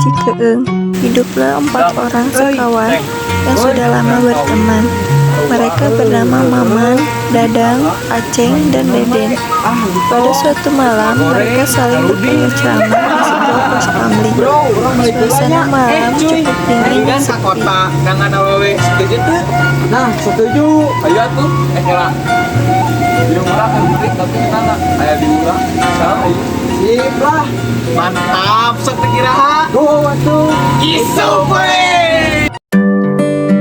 Cikeeng, hiduplah empat orang sekawan yang sudah lama berteman. Mereka bernama Maman, Dadang, Aceng, dan Deden. Pada suatu malam, mereka saling bercengkrama di sebuah pos pamling. Suasana malam cukup dingin dan sepi. Kota dengan awewe setuju tuh. Nah, setuju. Ayo atuh, eh kela. Di urang kan tapi kenapa? Aya di urang. Salah ayo. Sip lah. Mantap, sok teu kira. Go atuh. Isu we.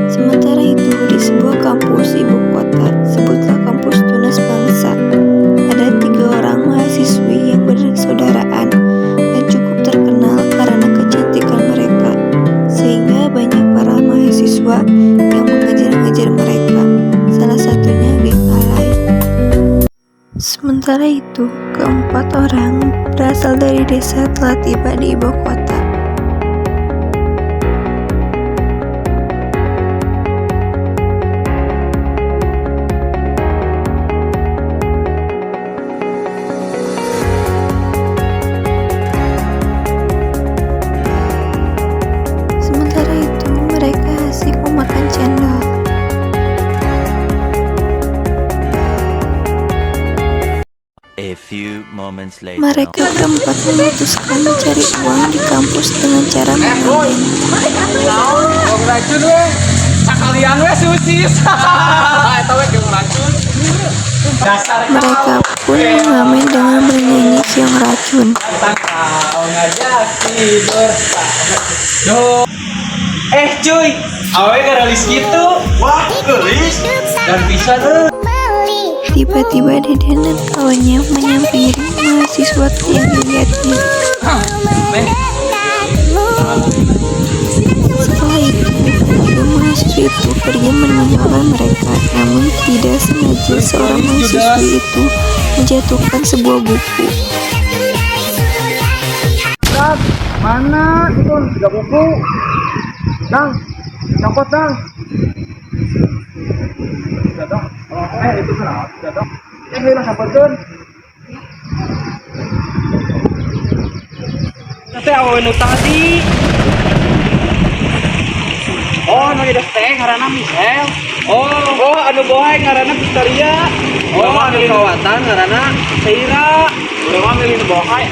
Sementara itu, di sebuah kampus ibu kota, sebutlah kampus Tunas Bangsa, ada tiga orang mahasiswi yang bersaudaraan dan cukup terkenal karena kecantikan mereka, sehingga banyak para mahasiswa yang mengejar-ngejar mereka, salah satunya geng alay. Sementara itu, keempat orang berasal dari desa telah tiba di ibu kota. Sementara itu, mereka asik memakan cendol. A few moments later. Mereka berempat memutuskan mencari uang di kampus dengan cara mengamen. Keong racun we. Sakalian we susis. Ah, eta we keong racun. Dasar Mereka pun mengamen dengan bernyanyi Keong Racun. kau ngajak tidur. Duh. Eh cuy, awewe gareulis gitu. Wah, geulis. Dan bisa tuh. Tiba-tiba Deden dan kawannya menyampiri mahasiswa yang dilihatnya. Meh. Setelah itu, ketiga mahasiswa itu pergi meninggalkan mereka. Namun tidak sengaja seorang mahasiswi itu menjatuhkan sebuah buku. Dang, mana itu tiga buku? Dang, copot dang. Dang, eh itu kenapa? Dang, eh hilang copotkeun. Teh awewe nu tadi. Oh, nu hideung teh ngaranna Michelle. Oh, oh anu bohay ngaranna Victoria. Oh, anu di kawatan ngaranna Seira. Urang mah milih nu bohay.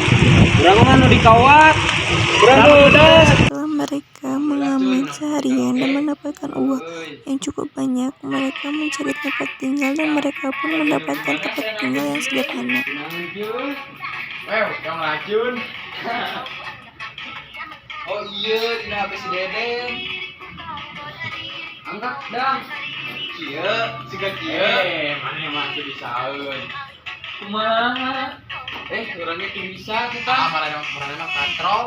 Urang mah nu di kawat. Urang nu udah. Setelah mereka mengamen seharian dan mendapatkan uang yang cukup banyak, mereka mencari tempat tinggal dan mereka pun mendapatkan tempat tinggal yang sederhana. Wew, keong racun. Oh iya, dina HP si Deden. Angkat dang. Kieu, siga kieu. Eh, mana mah teu bisaeun. Kumaha? Eh, urangnya teu bisa kita. Ah, mana mah katro.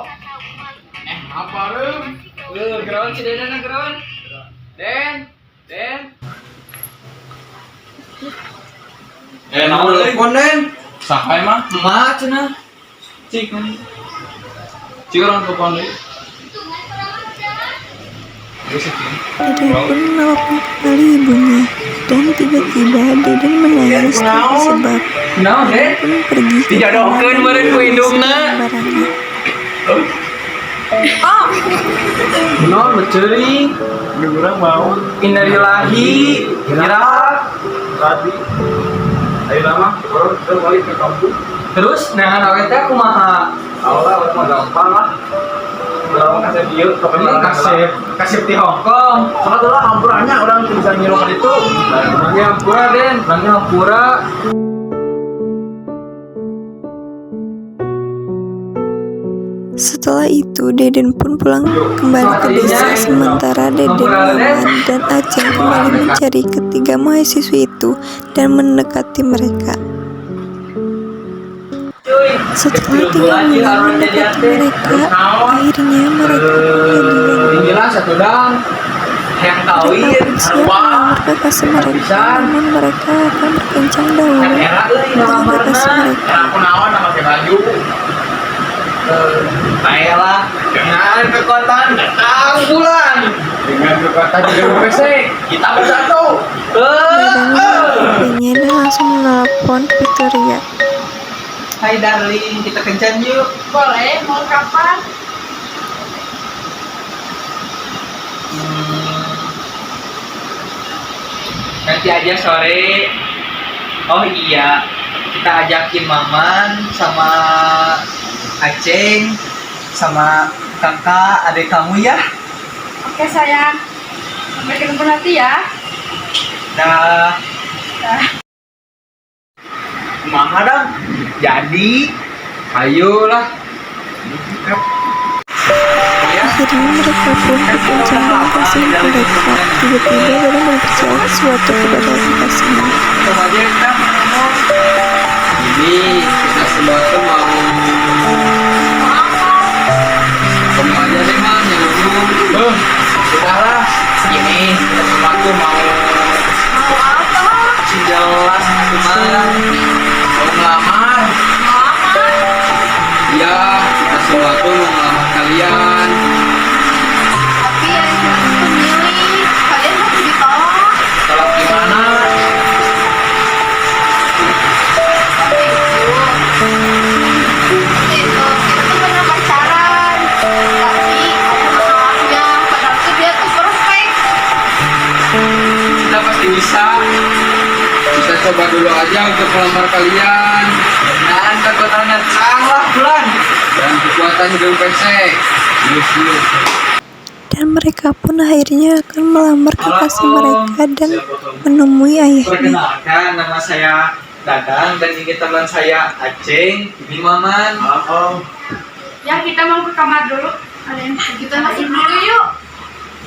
Eh, apa reum? Eh, gerawan si Deden gerawan. Den, Den. Eh, naon euy? Telepon Den. Saha emang? Emak cenah. Cik. Cik urang telepon deui. Deden pun menelpon kembali ibunya, dan tiba-tiba Deden menangis tanpa sebab. Naon, Den? Pun pergi ke Dijodohkeun kamar meureun ku dan indungna. barangnya. Naon beceuring? Urang mau. Innalillahi. Kira. Tadi. Ayo lama, urang kita balik ke kampung. Terus neangan awe teh kumaha? Awalnya urang mah gampang lah. Urang kasih dieu, Ini kasep, kasep di Hong Kong. Soalnya lah ampurannya urang teu bisa ngilu ka ditu. Orangnya hampura, Den. Orangnya hampura. Setelah itu, Deden pun pulang kembali ke desa, sementara Deden, Maman, dan Aceng kembali mencari ketiga mahasiswi itu dan mendekati mereka. Setelah 3 bulan mendekati mereka, akhirnya mereka pun jadian. Inilah satu dang. Yang Mereka kawin. pun siap melamar kekasih mereka, namun mereka akan berkencan dahulu Era euy dengan kekasih mereka. Aku naon make baju. Baiklah, dengan kekuatan datang bulan. Dengan kekuatan juga PC, Kita bersatu. Dadang HP-nya dan langsung menelpon Victoria. Hai darling, kita kencan yuk. Boleh, mau kapan? Nanti aja sore. Oh iya, kita ajakin Maman sama Aceng sama kakak adik kamu ya. Oke sayang, sampai ketemu nanti ya. Dah. Dah. Kumaha dong? Jadi, ayolah. Akhirnya mereka pun berbincang dengan kasih mereka. Tiba-tiba Dadang berbicara sesuatu kepada kekasihnya. Coba aja kita ngomong. Ini kita semua tuh mau kamu aja deh man yang ngomong. Sudahlah, ini kita semua tuh mau Mau apa? Jelas atuh mah. Mau ngelamar. Mau apa? Ya, kita semua tuh mau ngelamar kalian. Tapi yang jelas pemilih, kalian masih ditolak. Tolak gimana? Waktu itu kita tuh pernah pacaran, tapi ada masalahnya. Padahal tuh dia tuh perfect. Kita pasti bisa. Kita coba dulu aja untuk melamar kalian. Dan kekuatannya salah bulan. Dan kekuatan hidung pesek. Yes, yes. Dan mereka pun akhirnya akan melamar kekasih mereka dan menemui ayahnya. Perkenalkan, nama saya Dadang dan ini teman saya Aceng, ini Maman. Malam Om. Ya kita mau ke kamar dulu. Kalian Kita masuk dulu yuk.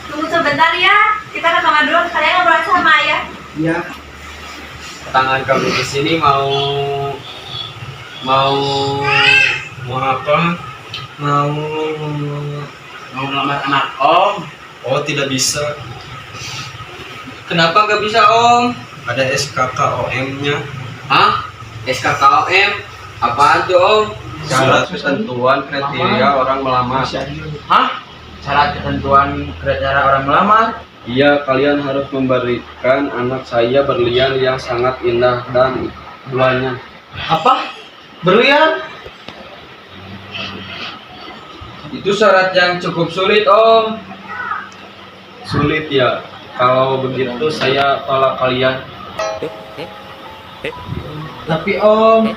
Tunggu sebentar ya. Kita ke kamar dulu. Kalian ngobrol sama ayah. Iya. Tangan kami ke sini mau mau Mau apa? Mau Mau ngelamar anak Om? Oh, tidak bisa. Kenapa nggak bisa Om? Ada SKKOM-nya. Hah? SKKOM? Apaan tuh Om? Syarat ketentuan kriteria orang melamar. Hah? Syarat ketentuan kriteria orang melamar? Iya, kalian harus memberikan anak saya berlian yang sangat indah dan duanya. Apa? Berlian? Itu syarat yang cukup sulit Om. Sulit ya. Kalau begitu saya tolak kalian. Tapi Om,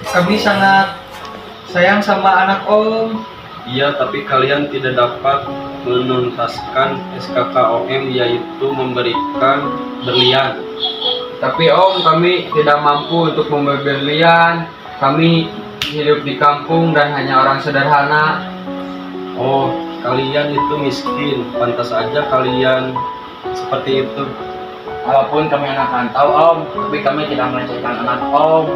kami sangat sayang sama anak Om. Iya, tapi kalian tidak dapat menuntaskan SKKOM, yaitu memberikan berlian. Tapi Om, kami tidak mampu untuk membeli berlian. Kami hidup di kampung dan hanya orang sederhana. Oh, kalian itu miskin. Pantas aja kalian seperti itu. Walaupun kami anak rantau Om, tapi kami tidak melecehkan anak Om.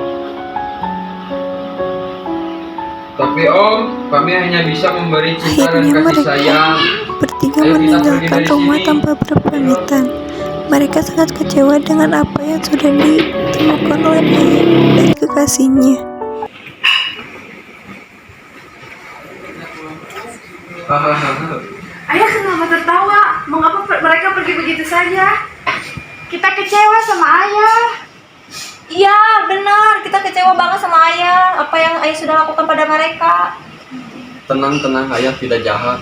Tapi Om, kami hanya bisa memberi cinta dan Akhirnya kasih mereka sayang. bertiga Ayo kita pergi meninggalkan dari rumah sini. tanpa berpamitan. Mereka sangat kecewa dengan apa yang sudah ditemukan oleh ayah dan kekasihnya. Ayah kenapa tertawa? Mengapa mereka pergi begitu saja? Kita kecewa sama ayah. Iya, benar. Kita kecewa banget sama ayah. Apa yang ayah sudah lakukan pada mereka. Tenang, tenang, ayah tidak jahat.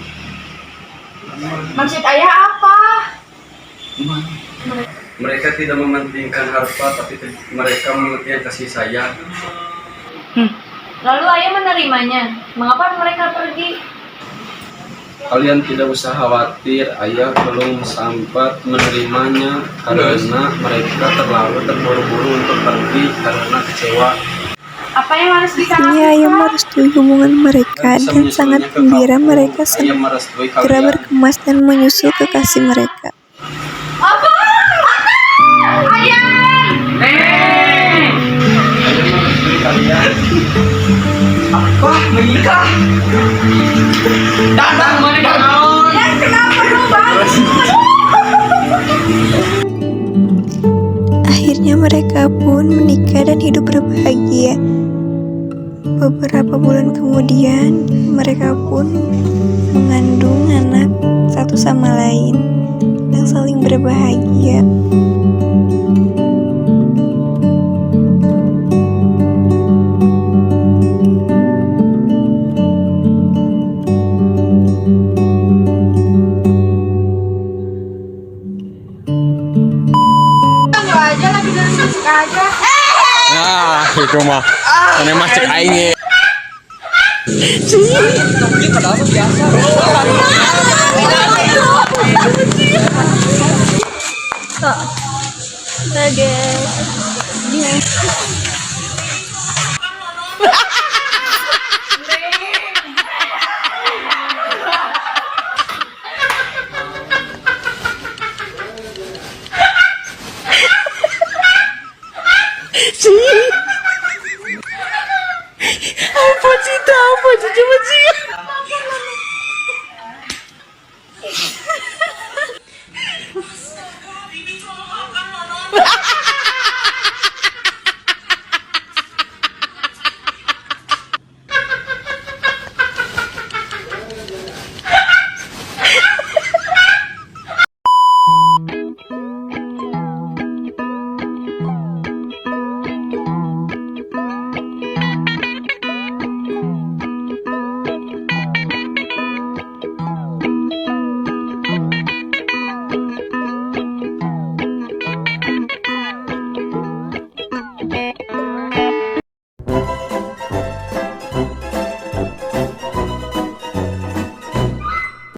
Maksud ayah apa? Mereka tidak mementingkan harta, tapi mereka mementingkan kasih sayang. Lalu ayah menerimanya. Mengapa mereka pergi? Kalian tidak usah khawatir, ayah belum sempat menerimanya karena mereka terlalu terburu-buru untuk pergi karena kecewa. Apa yang harus kita Akhirnya ayah lakukan? merestui hubungan mereka Bisa dan sangat menyusulnya ke gembira kampung. mereka Ayah merestui segera kalian. berkemas dan menyusul kekasih mereka. Apa? Ayah! Ayah merestui kalian. Apa? Menikah? Dadang mana naon? Ya kenapa lu bangun? Akhirnya mereka pun menikah dan hidup berbahagia. Beberapa bulan kemudian, mereka pun mengandung anak satu sama lain dan saling berbahagia. Aja. Nah, itu mah. Ini mah cek aing ge. Padahal mah biasa. Oke.